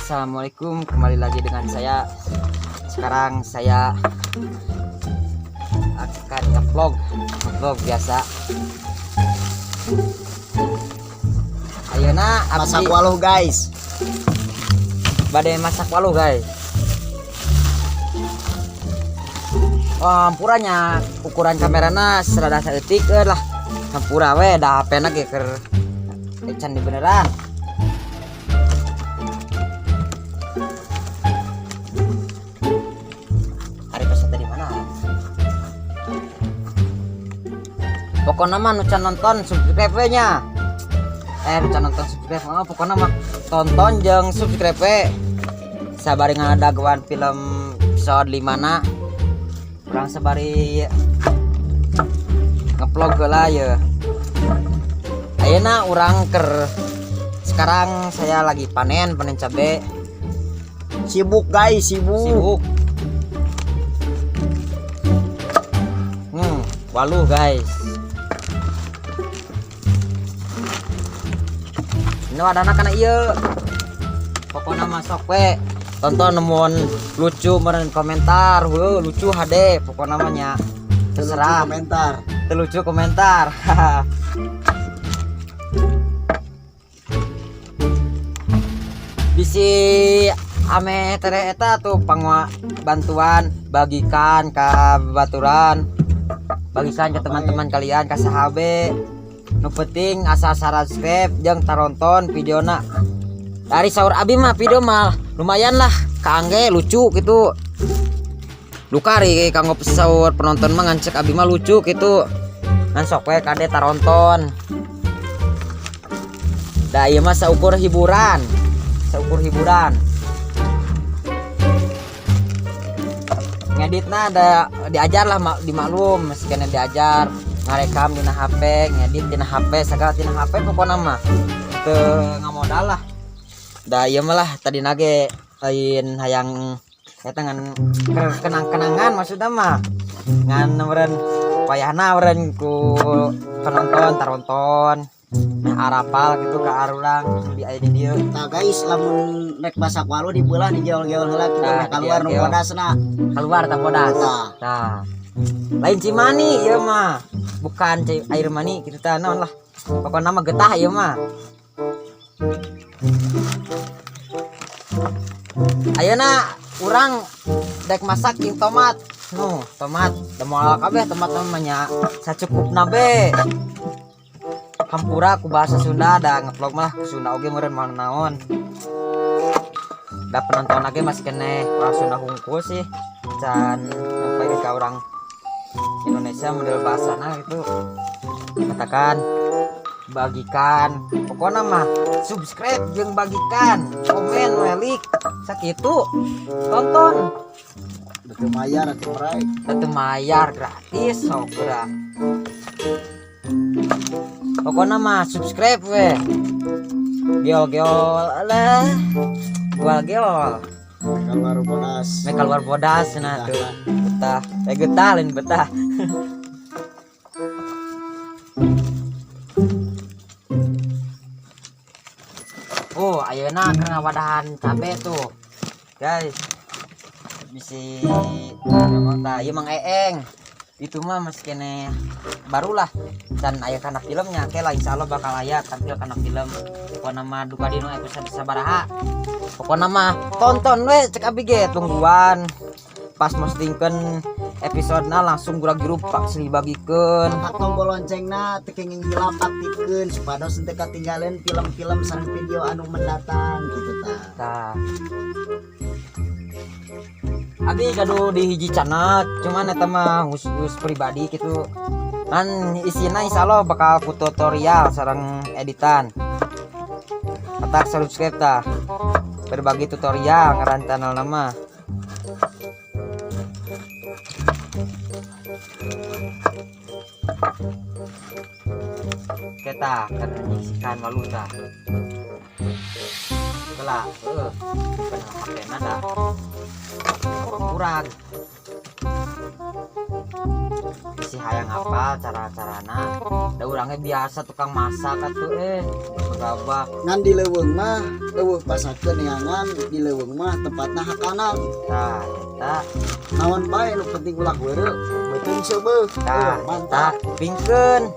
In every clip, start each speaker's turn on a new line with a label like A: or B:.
A: Assalamualaikum, kembali lagi dengan saya. Sekarang saya akan ngevlog, ngevlog biasa. Ayeuna abdi
B: Masak waluh guys.
A: Bade masak waluh guys. Wah, hampuranya ukuran kamerana serada saeutik lah. Hampura we da HP-na ge keur can beneran. Hari peserta di mana? Pokoknya mah nu can nonton subscribe we nya. Nu can nonton subscribe mah pokoknya mah tonton jeung subscribe we. Sabari ngadaguan film episode 5 na. Urang sabari ngevlog heula ye. Ayeuna urang ker sekarang saya lagi panen, panen cabe.
B: Sibuk guys, sibuk.
A: Sibuk. Waluh guys. Ini wadana kana ieu. Pokokna mah sok we. Tonton nemuan lucu meureun komentar, heuh lucu HD pokokna mah nya. Terserah.
B: Lucu komentar.
A: Teu lucu komentar. Bisi ame tere eta tuh pangwa bantuan bagikan ka baturan, bagikan ke teman-teman kalian, ka sahabe. Nu penting asal subscribe jeung taronton videona. Dari saur abi mah video mah lumayan lah, kaangge lucu gitu. Lukari kanggo saur penonton mah ngan cek abi mah lucu gitu. Ngan sok we kade taronton. Da ieu mah saukur hiburan. Saukur hiburan. Ngeditna ada diajar lah, dimaklum masih kena diajar ngarekam dina HP, ngedit dina HP, segala dina HP pokokna mah teu ngamodal lah. Da ieu mah lah tadi nage lain hayang eta ngan kenang-kenangan maksudna mah ngan meureun wayahna meureun ku penonton taronton nah arapal gitu ka arurang di aya di dieu.
B: Nah guys, lamun rek masak waluh dibelah digeol-geol heula kitu
A: Nah,
B: meh kaluar nu
A: digeol-geol.
B: bodasna.
A: Keluar tah bodas.
B: Tah.
A: Nah. Lain cimani ieu mah. Bukan air mani kitu tah naon lah. Pokona mah getah ieu mah. Ayeuna urang dek masak jeung tomat. Nu, tomat da moal kabeh tomat mah nya sacukupna be. Hampura ku bahasa Sunda da ngevlog mah ku Sunda oge meureun moal naon. Da penonton lagi masih keneh orang Sunda hungkul sih. Can sampai ke orang Indonesia model bahasana gitu. Katakan bagikan, pokoknya mah subscribe jeung bagikan, komen, like, sakitu tonton.
B: Teu mayar atuh pray.
A: Teu mayar gratis sok geura. Pokoknya mah subscribe we. Geol-geol lah. Geol geol.
B: Keluar bodas.
A: Meh keluar bodas nah tuh. Betah. Getah lain betah. Oh, ayeuna keur ngawadahan cabe tuh. Guys. Bisi tah ieu Mang Eeng. Itu mah masih kene barulah dan aya kana filmnya ke lah insyaallah bakal aya tampil kana film. Pokona mah duka dino episode sabaraha. Pokona mah tonton we cek abi ge tungguan. Pas postingkeun episodena langsung gura-girup pak seli bagikeun.
B: Tekan tombol loncengna teu kenging hilap aktifkeun supados teu katinggalan film-film sareng video anu mendatang gitu tah.
A: Tah. Abi gaduh di hiji channel, cuman eta mah khusus pribadi gitu. Kan isina insyaallah bakal ku tutorial sareng editan. Atak subscribe tah. Berbagi tutorial ngaran channel nama. Kita akan menyaksikan walu tah. Heula, heueuh. Kan HP-na da kurang. Si hayang apa cara-carana da urangnya biasa tukang masak atuh gabah.
B: Ngan di leuweung mah euweuh pasakeun neangan, di leuweung mah tempatna hakanan.
A: Tah eta.
B: Naon bae nu penting ulah weureu, beuteung seubeuh.
A: Tah.
B: Mantap.
A: Tah, pingkeun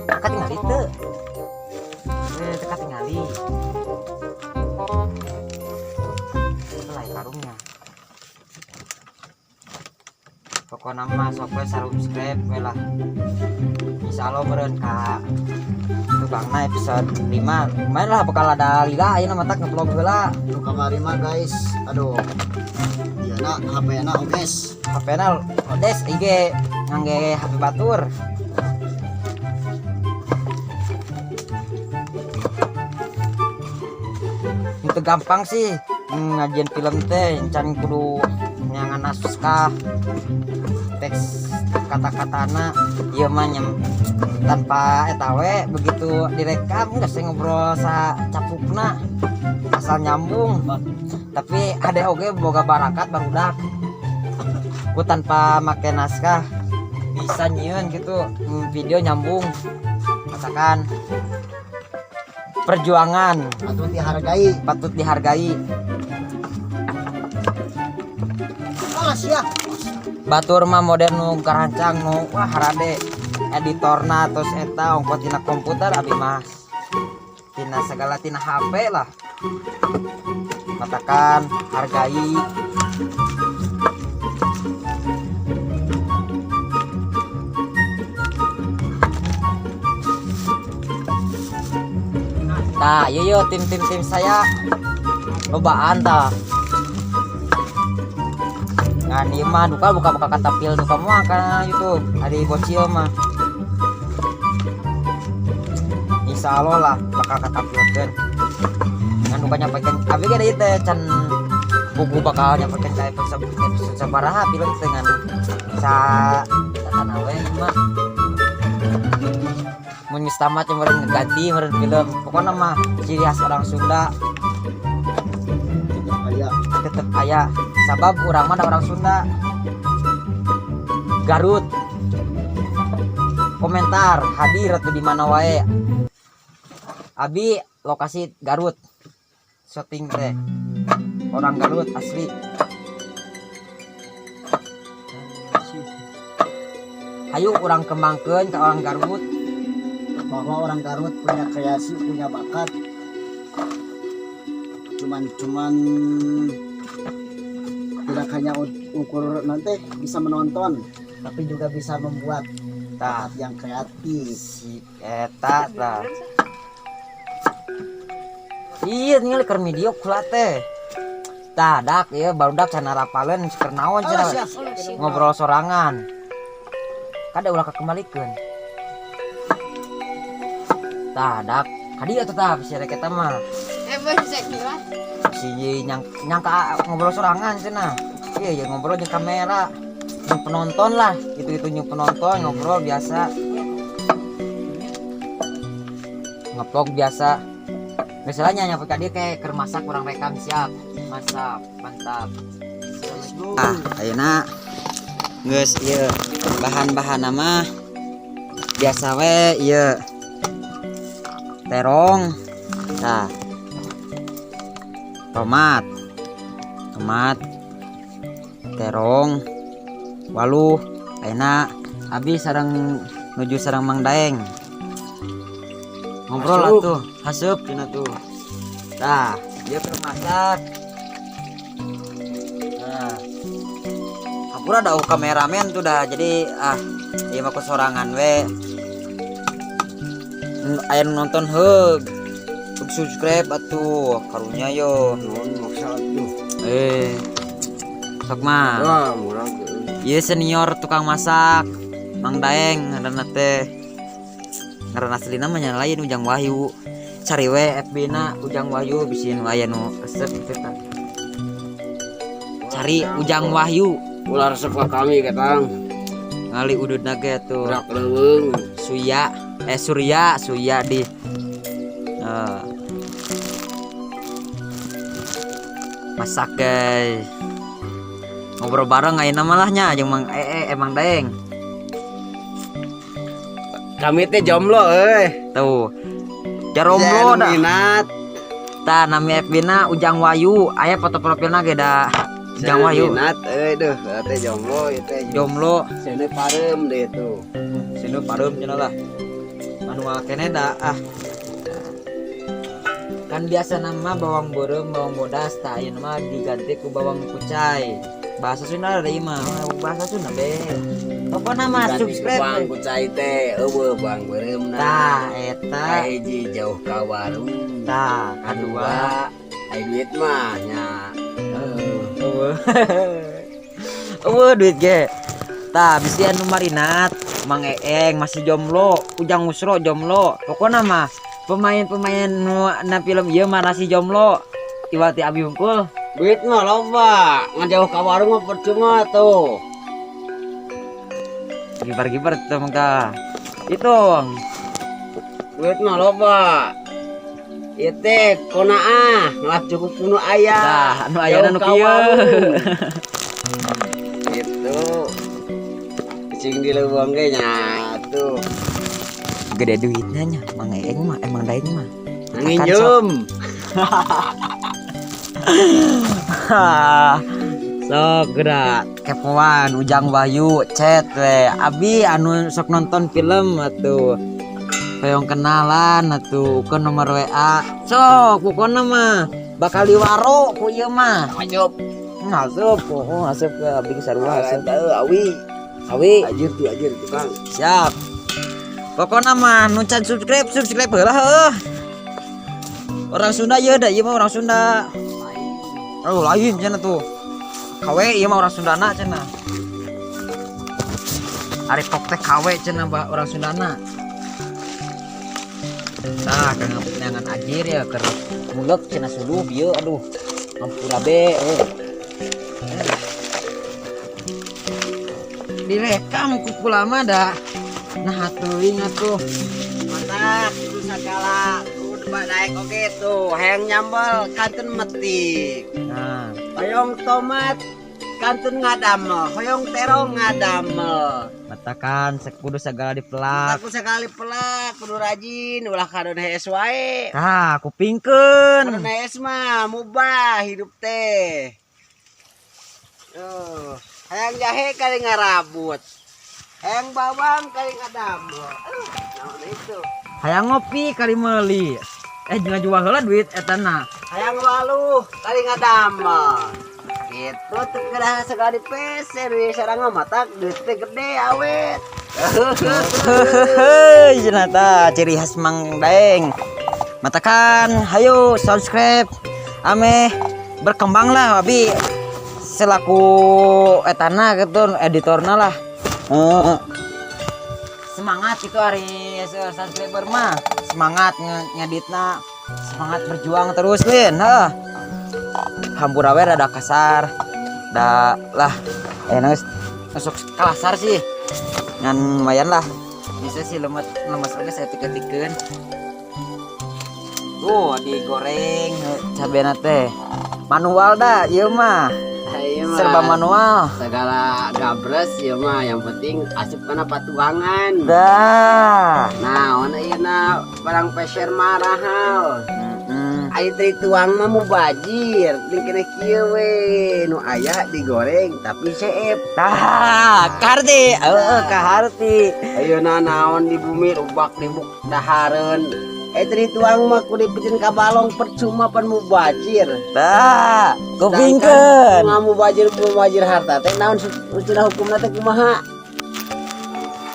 A: katingali teu teu katingali lah karungnya. Pokoknya mah sok we subscribe we lah. Insyaallah meureun ka tukangna episode 5 lumayan lah, bakal ada lila ayeuna mah tak ngevlog heula.
B: Nu kamari mah guys, aduh. Ieu na HP na oges.
A: HP na odes, IG ngangge HP batur. Itu gampang sih ngajian film teh, encan kudu nyangan naskah teks kata-katana. Ieu mah tanpa eta we, begitu direkam geus ngobrol sa capukna asal nyambung. Tapi ada oge boga barakat barudak ku tanpa make naskah bisa nyieun gitu, video nyambung. Katakan perjuangan
B: patut dihargai.
A: Patut dihargai.
B: Alas ya.
A: Batur mah modern nu garancang nu wah harade editorna, terus eta ongko tina komputer. Abi mah tina segala, tina HP lah. Katakan hargai. Nah, yo yo tim tim tim saya lobaan tah. Ngan ieu mah duka buka-buka kata pil duka moal kana YouTube ari bocil mah. Insya Allah lah bakal katampilkeun. Ngan duka nyampaikan abi ge deui teh can buku bakal nyampaikan ka episode episode sabaraha film teh, ngan sa tatan awe ieu mah. Mun geus tamat yang meureun ngeganti meureun film. Pokokna mah ciri khas orang Sunda
B: tetep aya.
A: Tetep aya. Sabab urang mah da orang Sunda Garut. Komentar hadir atau di mana wae. Abi lokasi Garut syuting teh, orang Garut asli. Hayu urang kembangkeun ke orang Garut
B: bahwa orang Garut punya kreasi, punya bakat. Cuman cuman tidak hanya ukur nanti bisa menonton, tapi juga bisa membuat
A: tah
B: bakat yang kreatif.
A: Si eta tah. Iya, tinggal keur video kula teh. Tah dak ieu barudak can narapaleun keur naon cenah.
B: Alas ya.
A: Ngobrol sorangan. Kada ulah kekembalikeun. Tah dak kadieu atuh tah bisa rek eta mah.
C: Bisa gila.
A: Si nyangka ngobrol sorangan cenah. Iya ya ngobrol jeung kamera. Jeung penonton lah, itu-itu jeung penonton ngobrol biasa. Ngevlog biasa. Misalnya nyampe ka dieu kayak keur masak, kurang rekam siap. Masak, mantap. Ah, ayeuna geus ieu bahan-bahan mah biasa we ieu. Terong. Tah. Tomat. Tomat. Terong. Waluh. Ayeuna abi sareng nuju sareng Mang Daeng. Ngobrol lah tuh, haseup cenah tuh. Tah, dia keur masak. Nah. Hampura da kameramen tuh dah, jadi ah ieu mah sorangan we. Aya nu nonton heug. Subscribe atuh, karunya yo.
D: Nuhun maksa atuh.
A: Sok mah.
D: Wah, murah.
A: Ieu senior tukang masak, Mang Daeng ngaranna teh. Ngaran aslina mah nya lain Ujang Wahyu. Cari we FB na Ujang Wahyu bisi nu aya nu resep gitu tah. Cari Ujang Wahyu.
D: Ulah resep ka kami ketang.
A: Ngali ududna ge tuh.
D: Gerak leuweung.
A: Suya, Surya, Surya di. Masak, guys. Ngobrol bareng ayeuna mah lah nya jeung Mang Ee, Emang Daeng.
D: Kami teh jomblo euy.
A: Tuh. Jaromlo dah.
D: Minat.
A: Tah, nami FB na Ujang Wayu, aya foto profilna ge da Ujang Wayu.
D: Minat euy, duh, teh jomblo ieu teh.
A: Jomblo.
D: Seuneu pareum deh tuh.
A: Sinu pareum cenah lah. Manual keneh da ah. Kan biasa nama bawang beureum, bawang bodas, tah ayeuna mah diganti ku bawang kucai. Bahasa Sunda ada ieu mah, bahasa Sunda be. Pokokna mah
D: Diganti ku
A: subscribe.
D: bawang kucai teh euweuh bawang beureumna.
A: Tah eta.
D: Kahiji jauh ka warung.
A: Tah, kadua.
D: Ai duit mah nya.
A: Euweuh. Euweuh duit ge. Tah, bisi anu marinat, Mang Eeng masih jomblo, Ujang Usro jomblo. Pokokna mah pemain-pemain nu na film ieu mah masih jomblo. Iwati abi hungkul.
D: Duit mah loba, ngajauh ka warung mah percuma tuh.
A: Gibar-gibar tuh mangka. Hitung.
D: Duit mah loba. Ieu teh konaah, ngelap cukup kuno aya.
A: Tah, anu ayana nu
D: Jauh ka
A: kieu.
D: warung. Gitu. Cicing di leuweung ge nya tuh.
A: Gede duitnya nya, Mang Eeng mah, Emang Daeng mah.
D: Nginjem.
A: Sok gerak kepoan Ujang Wahyu chat we. Abi anu sok nonton film atuh. Hoyong kenalan atuh ke nomor WA. Sok pokona mah bakal diwaro ku ieu mah.
D: Asup.
A: Ngasup, oh ngasup ke abdi ge sarua asup.
D: Awi.
A: Awi.
D: Ajir tuh, ajir tukang.
A: Siap. Pokoknya mah nu can subscribe, subscribe heula heuh. Orang Sunda ieu da, ieu mah orang Sunda. Oh, lain cenah tuh. KW ieu mah orang Sundana cenah. Ari pok teh KW cenah bah orang Sundana. Tah, kang neangan ajir ya keur mulek cenah suluh bieu aduh. Ampura be euy. Direkam ku kulama da. Nah teuing atuh.
D: Matak kudu sagala kudu naik oge tuh hayang nyambel kantun metik.
A: Nah,
D: Hoyong tomat kantun ngadamel, hoyong terong ngadamel.
A: Matakan sekudu segala dipelak.
D: Aku sekali pelak kudu rajin ulah kadon hees wae.
A: Tah, kupingkeun.
D: Kadon hees mah mubah hidup teh. Oh, hayang jahe kali ngarabut. Hayang bawang kali ngadamel. Naon itu?
A: Hayang ngopi kali meuli. Jangan jual heula duit etana.
D: Hayang waluh kali ngadamel. Gitu teu kedah segala di PC duit sarang matak duit teh gede awet.
A: Heuh, cenah tah ciri khas Mang Daeng. Matakan, hayu subscribe ameh berkembang lah abi selaku etana gitu editorna lah. Heeh. Semangat itu hari subscriber mah, semangat ngeditna, semangat berjuang terus lin, heuh. Hampura we rada kasar. Da lah, geus masuk kalasar sih. Ngan lumayan lah. Bisa sih lemet lemes oge saya tikeun. Tuh digoreng cabena teh. Manual dah ieu mah.
D: Ieu mah.
A: Serba manual.
D: Segala gabres ieu mah yang penting asup kana patuangan.
A: Dah.
D: Nah, ona ieu na barang peser marahal. Ari teh tuang mah mubajir, teu kene kieu we nu aya digoreng tapi seep.
A: Tah, karti. Heeh, kaharti.
D: Ayeuna naon di bumi rubak dibuk dahareun. Teh tuang mah kudu dipeuncen ka balong percuma pan mubajir.
A: Tah, kupingkeun.
D: Sedangkan mubajir mubajir harta teh naon cenah hukumna teh kumaha?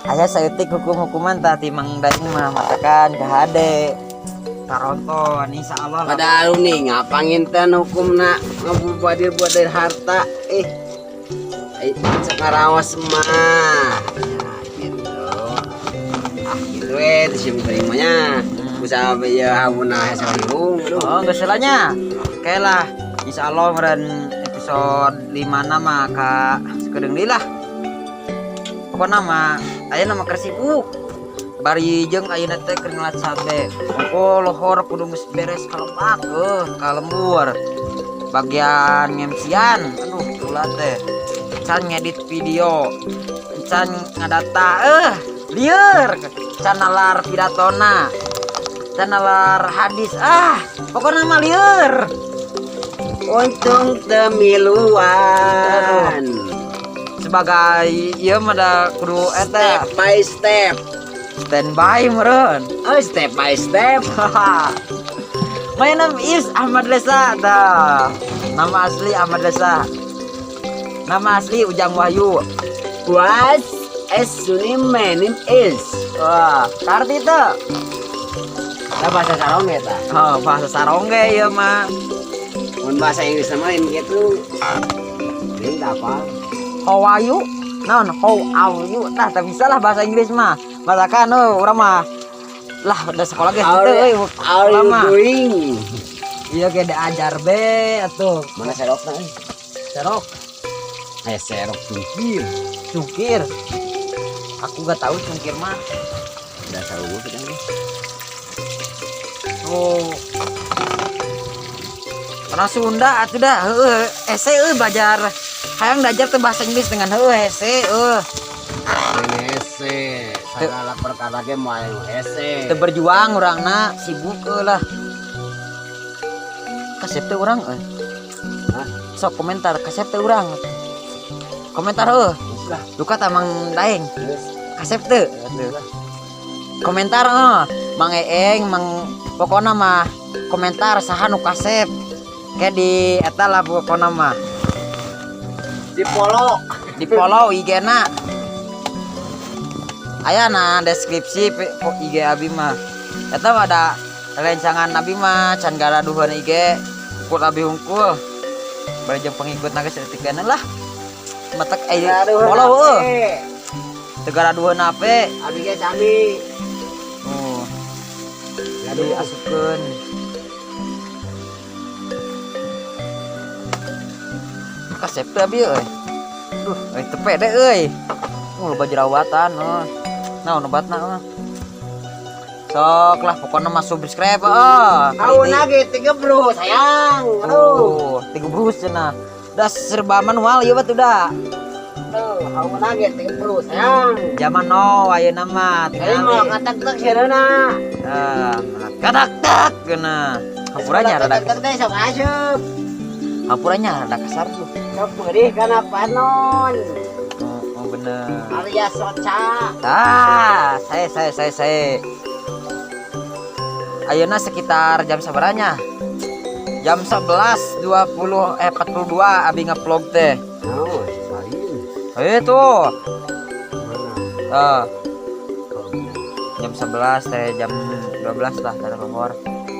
A: Aya saeutik hukum-hukuman tah ti Mang Daeng mah matakan ka hade. Taronton insyaallah.
D: Padahal nih ngapanginten hukumna ngamubadir buat dari harta cekarawas mah ya, gitu ah gitu terus yang terimanya usaha ya hauna hese hirung.
A: Oh, geus salahnya. Oke lah. Insyaallah meureun episode 5 na mah ka sakedeung deui lah. Pokona mah aya nama keur sibuk. Bari jeung ayeuna teh keur ngelat cabe. Ongko lohor kudu geus beres ka lebak ka lembur. Bagian ngemsian, aduh ulah teh. Can ngedit video, can ngadata, lieur, can nalar pidatona, can nalar hadis, ah, pokoknya mah lieur.
D: Untung teu miluan.
A: Sebagai ieu mah da kudu eta
D: Step by step.
A: Standby meureun.
D: Oh, step by step.
A: My name is Ahmad Reza dah. Nama asli Ahmad Reza. Nama asli Ujang Wahyu.
D: Was as suni my name is.
A: Wah, karti teu?
D: Lah, bahasa sarong eta.
A: Oh, bahasa sarongge ieu mah.
D: Mun bahasa Inggris sama lain gitu. Ini apa?
A: How are you? Naon how are you? Tah, tak bisa lah bahasa Inggris mah. Masakan oh, urang mah lah udah sekolah ge
D: How
A: teu euy.
D: are you
A: Lama.
D: Doing?
A: Iya ge diajar be atuh.
D: Mana serokna euy?
A: Serok,
D: Eh, serok cungkir.
A: Cungkir. Aku gak tahu cungkir mah.
D: Udah tahu gua kita nih.
A: Oh. Orang Sunda atuh dah, heueuh, hese euy belajar. Hayang belajar teh bahasa Inggris dengan heueuh hese eueuh.
D: Hese, segala perkara ge moal hese.
A: Teu berjuang urangna, sibuk euy lah. Kasep teh urang euy.
D: Hah?
A: Sok komentar, kasep teh urang. Komentar eueuh.
D: Geus lah,
A: Duka tah Mang Daeng.
D: Geus.
A: Kasep teu? Komentar eueuh. Mang Eeng, Mang pokona mah komentar saha nu kasep. Kayak di eta lah pokona mah.
D: Di follow.
A: Di follow IG-na. Aya na deskripsi IG abi mah. Eta mah ada rencangan abi mah can garaduheun IG ukur abi hungkul. Bari jeung pengikut na geus saeutik lah. Matak aya follow heueuh. Teu garaduheun HP.
D: Abi ge sami.
A: Oh. Jadi asupkeun. Kasep teu abi euy. Duh, euy teu pede euy. Oh, loba jerawatan euy. Naon obatna euy. Sok lah pokoknya mah subscribe euy.
D: Auna ge tiga bro sayang. Aduh.
A: Oh, tiga brus cenah. Udah serba manual ieu mah tuh dah.
D: Aduh, auna ge tiga bro sayang.
A: Zaman now ayeuna mah
D: Ini mau
A: tingali.
D: katak-tak sieuna.
A: Ah, katak tak geuna. Hampuranya rada
D: Katak teh sok asup.
A: Hampuranya rada kasar tuh.
D: Sok peurih kana panon.
A: Oh, oh bener.
D: Arya Soca.
A: Ah, saya. Ayeuna sekitar jam sabaranya? Jam 11.20 eh 42 abi ngevlog teh.
D: Oh, lain.
A: Eh tuh.
D: Mana?
A: Ah, jam 11 teh jam 12 lah kata lohor.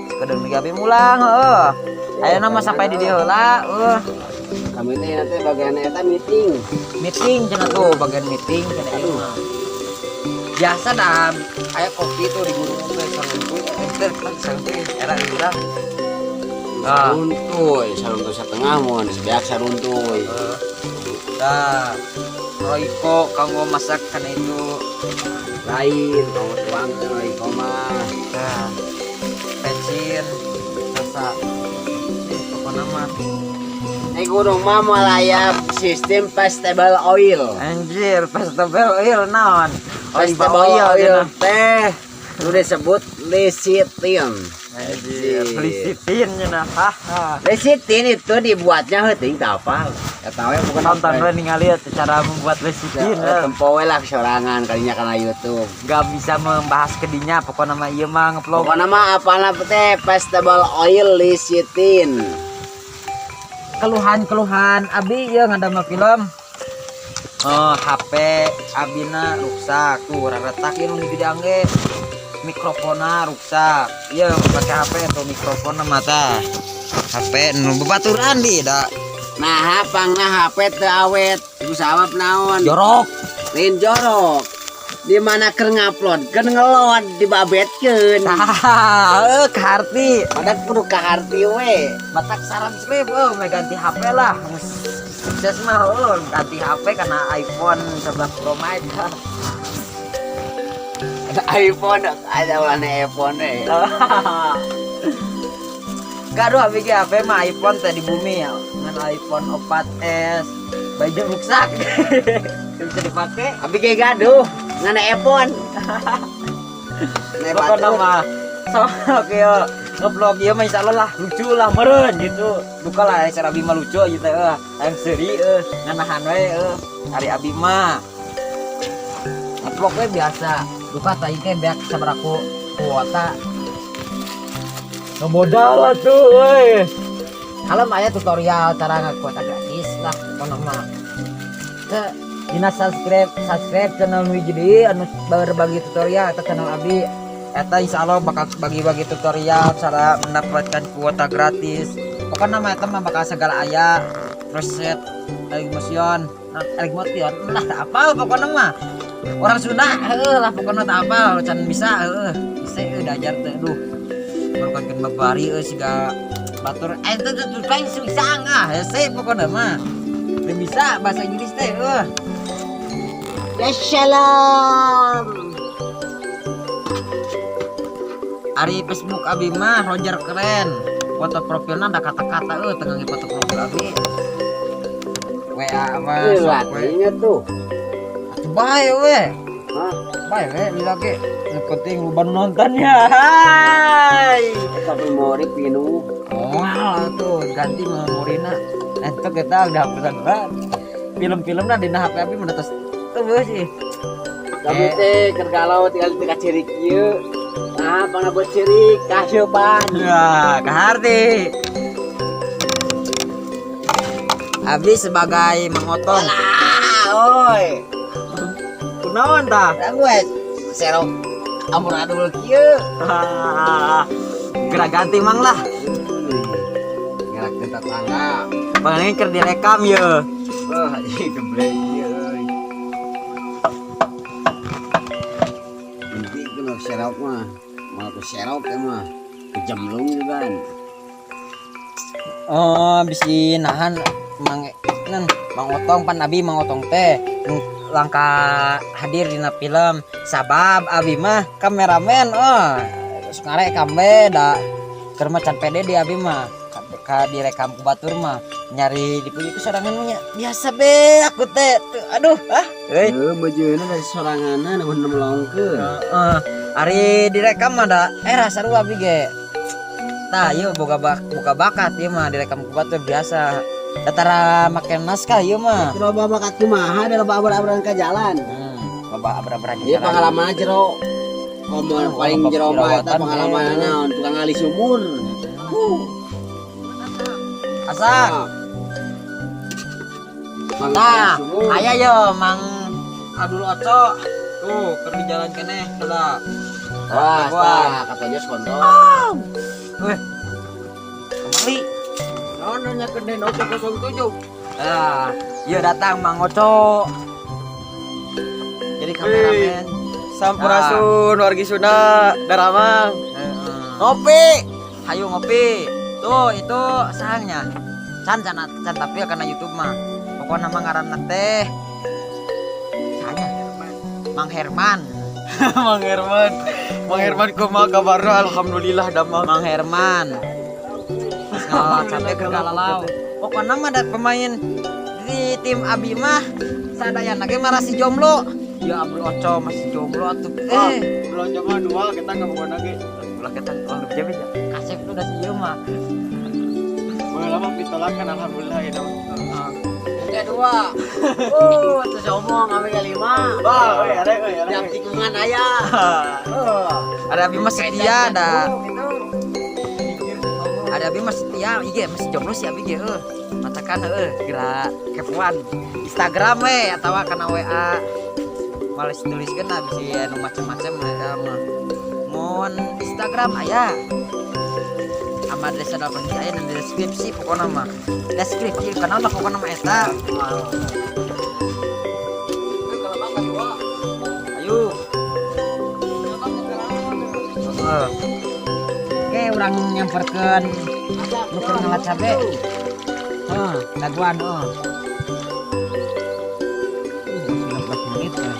A: Sekedeng abi mulang heuh. Ayeuna mah sampai di dieu heula eueuh.
D: Kami teh nanti bagian eta meeting.
A: Meeting cenah tuh, bagian meeting cenah ieu mah. Biasa dah aya kopi tuh di gunung teh saruntuy eh teh saruntuy era urang. Ah.
D: Saruntuy, saruntuy setengah mun sebeak saruntuy.
A: Dah. Royco kanggo masak kana itu.
D: Lain, kamu tuang teh Royco mah.
A: Nah. Pecin rasa pokoknya mah.
D: Ini gunung mah malayap sistem vegetable oil.
A: Anjir, vegetable oil naon? Olive
D: Vegetable
A: oil,
D: oil
A: cenah.
D: Teh nu disebut lecithin.
A: Anjir, lecithin cenah. Haha.
D: Lecithin itu dibuatnya heuting teu apal. Eta we bukan
A: Nonton we ningali atuh cara membuat lecithin.
D: Ya, tempo we lah sorangan kalinya kana YouTube.
A: Gak bisa membahas kedinya pokoknya mah ieu mah ngevlog.
D: Pokoknya mah apalna teh vegetable oil lecithin.
A: Keluhan-keluhan abi ieu ngadamel film. Oh, HP abina rusak tuh retak ieu nu diangge. Mikrofonna rusak. Ieu pakai HP atau mikrofon mata. HP nu babaturan di da.
D: Nah, pangna HP teu awet. Iku sabab naon?
A: Jorok.
D: Lain jorok. Di mana keur ngupload, keur ngeload dibabetkeun.
A: Tah, kaharti.
D: Padahal kudu kaharti we.
A: Matak saran slip, oh, mau ganti HP lah. Sukses mah, oh, ganti HP karena iPhone 11 Pro Max.
D: Ada iPhone, ada ulahna iPhone we.
A: Gaduh abi ge HP mah iPhone teh di bumi ya. Ngan iPhone 4S. Baju rusak. Teu bisa dipake.
D: Abi ge gaduh ngan iPhone. Nek
A: Pokoknya mah sok ya ngevlog ieu mah insyaallah lah lucu lah meureun gitu. Duka lah cara abi mah lucu gitu euy. Hayang seuri euy, nganahan we euy. Ari abi mah ngevlog we biasa. Duka tah ieu teh beak sabaraha kuota. Modal lah tuh euy. Kalau mah aya tutorial cara ngakuota gratis lah pokokna mah. Teu dina subscribe subscribe channel nu hiji deui anu berbagi tutorial eta channel abi. Eta insya Allah bakal bagi-bagi tutorial cara mendapatkan kuota gratis. Pokoknya mah eta mah bakal segala aya resep motion, motion lah tak apal pokoknya mah. Orang Sunda heuh lah pokoknya tak apal can bisa heuh. Bisa euy diajar teh duh. Merupakan babari euy siga batur eh itu tuh paling susah ah hese pokoknya mah. Teu bisa bahasa Inggris teh euy.
B: Ya salam.
A: Ari Facebook abi mah Roger keren. Foto profilnya ada kata-kata euy tengah foto profil abi. WA mah sok we.
D: Latihnya tuh.
A: Atuh bae we.
D: Hah?
A: Bae we lila ge. Nu penting lu baru nontonnya. Hai.
D: Eta memori pinuh.
A: Moal tuh ganti memorina. Entuk kita udah hapusan banget. Film-filmna dina HP abi mah tos teu sih.
D: Kamu teh keur galau tinggal teu cirik ieu. Nah, pangna buat cirik kaseupan.
A: Ya, kaharti. Abi sebagai mengotong.
D: Alah, oi.
A: Kunaon tah?
D: Lah gue serok amburadul kieu.
A: Gerak ganti mang lah.
D: Ngerak ke tetangga.
A: Paling keur direkam ye.
D: Oh, anjing geblek ieu euy. Penting kudu serok mah. Mau ku serok teh mah. Kejemlung juga kan.
A: Oh, bisi nahan mang nen Mang Otong pan abi Mang Otong teh langkah hadir dina film sabab abi mah kameramen oh terus ngarekam we da keur mah can pede di abi mah ka direkam ku batur mah nyari dipuji ku sorangan nya biasa be aku teh aduh ah euy.
D: Heuh, mejeuna dari soranganna namun melongkeun.
A: Heeh. Ari direkam mah da era sarua abi ge. Tah ieu boga buka bakat ieu mah direkam ku batur biasa. Datara make naskah ieu mah.
D: Loba bakat kumaha da loba abur-aburan ka jalan.
A: Loba abur-aburan
D: Ieu
A: jalan.
D: Pengalaman jero. Komo
A: Oh,
D: paling
A: loba
D: jero mah eta
A: jerawatan,
D: pengalaman
A: eh.
D: naon tukang ngali sumur.
A: Asak. Tah, aya yo Mang Abdul Oco. Tuh, keur di jalan keneh heula.
D: Wah,
A: Wah.
D: tah katanya kontol.
A: Weh. Kemari.
D: Naon nanya ke Den Oco 07.
A: Ah, iya datang Mang Oco. Jadi kameramen.
C: Sampurasun wargi Sunda, Daramang.
A: Heeh.
C: Ngopi.
A: Hayu ngopi. Tuh, itu sahangnya. Can can can tapi karena YouTube mah. Pokoknya mah ngaranna teh. Sahanya Mang Herman.
C: Mang Herman. Mang Herman kumaha kabarna? Alhamdulillah damang.
A: Mang Herman. Terus ngalah capek ke galalau. Pokoknya mah ada pemain di tim Abi mah sadayana ge marasi jomblo. Ya Abdul Oco masih jomblo atuh. Eh,
C: Belum coba dua kita nggak mau lagi.
A: Ulah kita ulah beda-beda. Kasep tuh udah sih mah.
C: Boleh lama ditolakkan alhamdulillah ya dong.
D: Oke dua. Oh, terus omong ame lima.
C: Wah, euy, are euy, are.
D: Tiap tikungan aya.
A: Ada Abi mah setia ada. Ada Abi mah setia, iya masih jomblo sih Abi ge heuh. Matakan heuh gerak kepoan Instagram we atawa kana WA. Males tuliskeun lah bisi anu macem-macem eta mah. Mun Instagram aya. Ahmad Reza 8 aya di deskripsi pokona mah. Deskripsi kana mah pokona mah eta. Ayo. Heeh. Oke, urang nyamperkeun nu keur ngala cabe. Heeh, daguan heeh. 19 menit ya.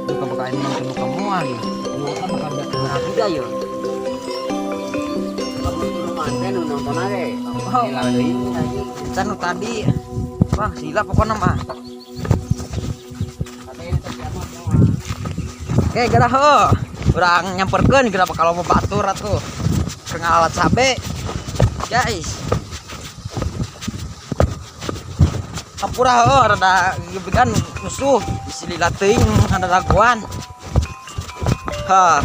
A: Buka buka ini nonton buka moal ya. Buka bakal berat juga ya.
D: nu nonton ge.
A: Oh.
D: Lila teuing anjing.
A: Can nu tadi. Wah, sila pokoknya mah. Oke, gerah heuh. Urang nyamperkeun geura bakal loba batur atuh. Keur ngalat cabe. Guys. Hampura heuh rada gebegan musuh bisi lila teuing ada raguan. Ha.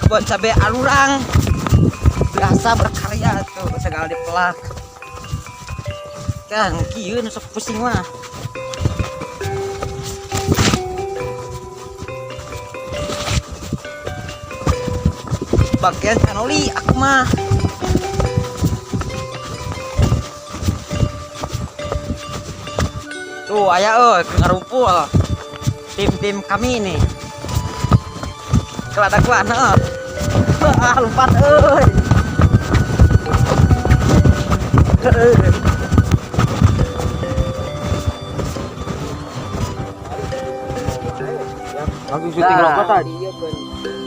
A: Kebun cabe alurang. Biasa berkarya tuh segala dipelak. Kan kieu nu sok pusing mah. Bagian kanoli aku mah. Tuh aya euy ngarumpul. Tim-tim kami ini. Keladakuan heeh. Ah lompat euy. Heeh.
C: Langsung syuting rokok tadi.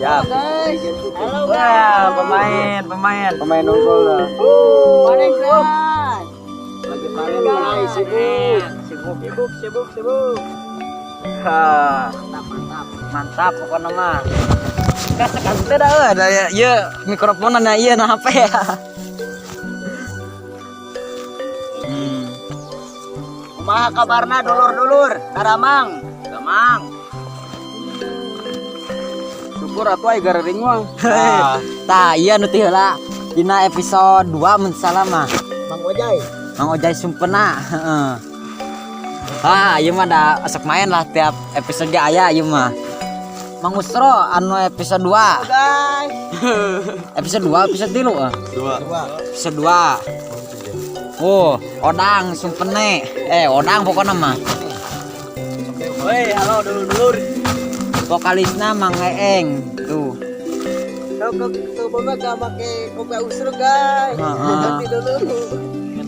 A: Ya.
D: Guys. Halo.
A: Wah, pemain, pemain.
C: Pemain unggul lah.
D: Panen guys. Lagi panen guys, sibuk. Sibuk, sibuk, sibuk, sibuk.
A: Ha,
D: Mantap, mantap.
A: Mantap pokoknya mah. Kasek teh dah euy, da ieu mikrofonan ieu na HP ya.
B: Kumaha kabarna dulur-dulur? Daramang.
A: Damang.
C: Syukur atuh ai garering mah.
A: Tah, iya nu ti heula dina episode 2 mun salah mah.
B: Mang Ojai.
A: Mang Ojai Sumpena, heeh. Ah, ieu mah da sok main lah, tiap episode ge aya ieu mah. Mang Usro anu episode 2.
B: Guys.
A: Episode 2, episode 3 ah.
C: Dua.
B: Dua.
A: Episode 2. Oh, Odang Sumpene. Eh, Odang pokoknya mah.
C: Woi, halo dulur-dulur.
A: Vokalisna Mang Eeng tuh.
D: Kau kau kau bawa gak make kopi usru guys.
A: Heeh.
D: Ganti dulu.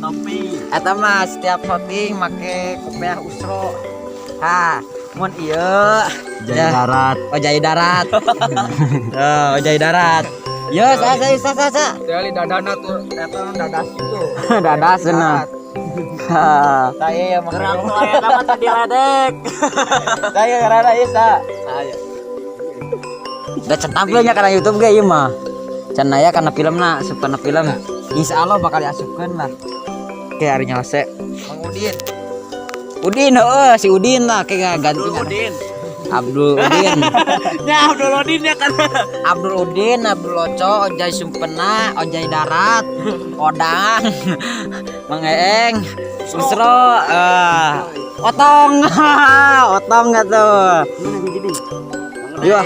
C: Topi.
A: Eta mah setiap voting make kopiah Usro. Ha, mun ieu
C: Jaya darat.
A: Ojai darat. Oh, Ojai darat. Yo, saya saya saya saya.
C: Sekali dadana tuh, eta dadas itu.
A: Dadas cenah. Ha.
C: Saya yang
B: Gerak tuh aya nama tadi ledek.
C: Saya karena isa. Saya.
A: Da can tampilnya karena YouTube ge ieu mah. Can aya karena filmna, asup kana film. Insya Allah bakal diasupkeun lah. Oke, hari nyalse. Mang Udin. Udin, heeh, si Udin lah kayak ganti.
C: Udin.
A: Abdul Udin.
C: Ya, Abdul Udin ya kan.
A: Abdul Udin, Abdul Oco, Ojai Sumpena, Ojai Darat, Odang, Mang Eeng, Usro, Otong, Otong gak tuh? Iya.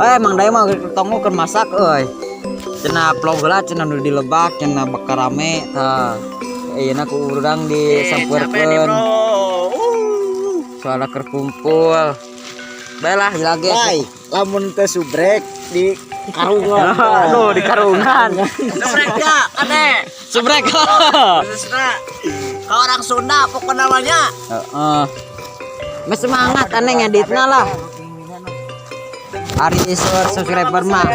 A: Eh, Mang Dai mah tong keur masak euy. Cenah vlog heula cenah nu di lebak, cenah bakal rame tah. Ayeuna ku urang disampeurkeun. Soalna keur kumpul. Baiklah, lagi.
B: Bay, lamun teu subrek di karungan.
A: Aduh, di karungan.
B: Subrek ya, kade.
A: Subrek.
B: Khususnya ke orang Sunda pokoknya namanya.
A: Heeh. Mas semangat aneh ngeditna lah. Hari isur subscriber mah.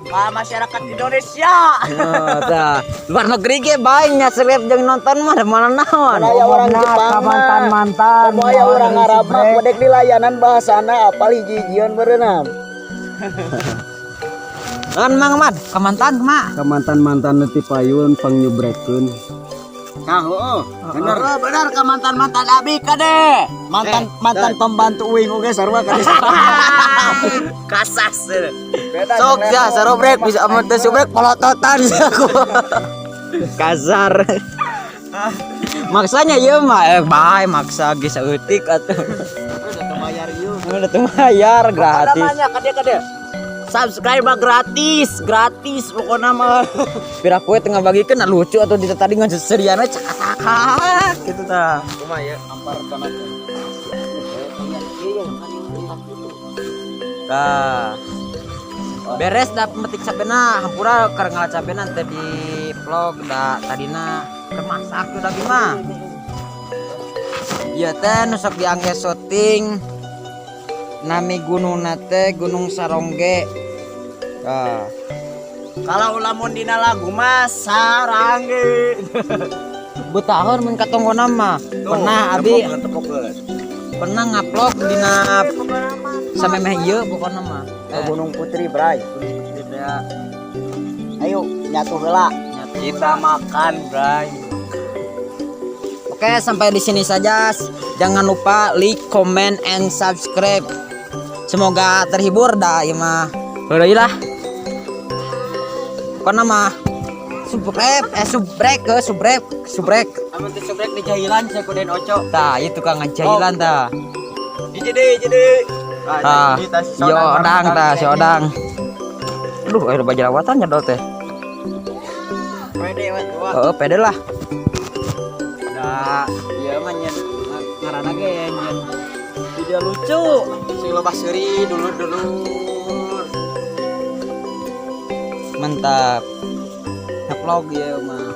B: Ka masyarakat Indonesia.
A: Oh, tah. Luar negeri ge bae nya subscribe jeung nonton mah da mana naon.
B: Aya orang Jepang mantan mantan. Komo aya orang Arab mah kodek di layanan bahasana apal hiji-hijian berenam.
A: Kan Mang Mat, kamantan kumaha?
D: Ka mantan-mantan ti payun pangyubrekeun.
B: Nah, heeh. Bener. Bener ka mantan-mantan abi kade. Mantan mantan pembantu uing oge sarua kade. Kasas.
A: Sok ya, sarobrek bisa amat teh subrek polototan aku. Kasar. Maksanya ieu mah bae maksa ge saeutik atuh.
B: Udah bayar ieu.
A: Udah teu bayar gratis.
B: Namanya kade kade. Subscribe mah gratis, gratis pokoknya mah.
A: Pira kue tengah bagikeun nah, lucu atau di tadi ngan seserian we cakak gitu tah.
C: Kumaha ya? Ampar kana.
A: Tah. Beres dah pemetik cabena, hampura keur ngala cabena teh di vlog da tadina keur masak tuh lagi mah. Ieu teh nu sok diangge syuting. Nami gunungna teh Gunung Sarongge. Tah.
B: Kalau lamun dina lagu mah sarangge.
A: Betaheun mun katonggona mah. Pernah abi pernah ngupload dina samemeh ieu pokona mah.
B: Ke Gunung Putri, Bray.
A: Tidak.
B: Ayo nyatu heula.
C: Kita makan, Bray.
A: Oke, sampai di sini saja. Jangan lupa like, comment, and subscribe. Semoga terhibur dah ieu mah. Heureuy lah. Pokona mah subscribe, eh, subrek ke subrek, subrek.
C: Amun teu subrek di jahilan saya ku Den Oco.
A: Tah, ieu tukang ngajahilan tah.
C: Hiji deui, hiji deui.
A: Tah, yo odang tah, si odang. Aduh, eh loba jerawatan nyedot teh.
C: Pede we tua.
A: Oh, pede lah. Nah, ieu mah nyen ngaranna ge nyen video lucu.
C: Sing loba seuri dulur-dulur.
A: Mantap. Vlog ya mah.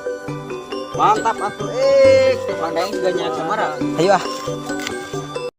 C: Mantap atuh eh. Mang Daeng juga nyaak samara.
A: Ayo ah.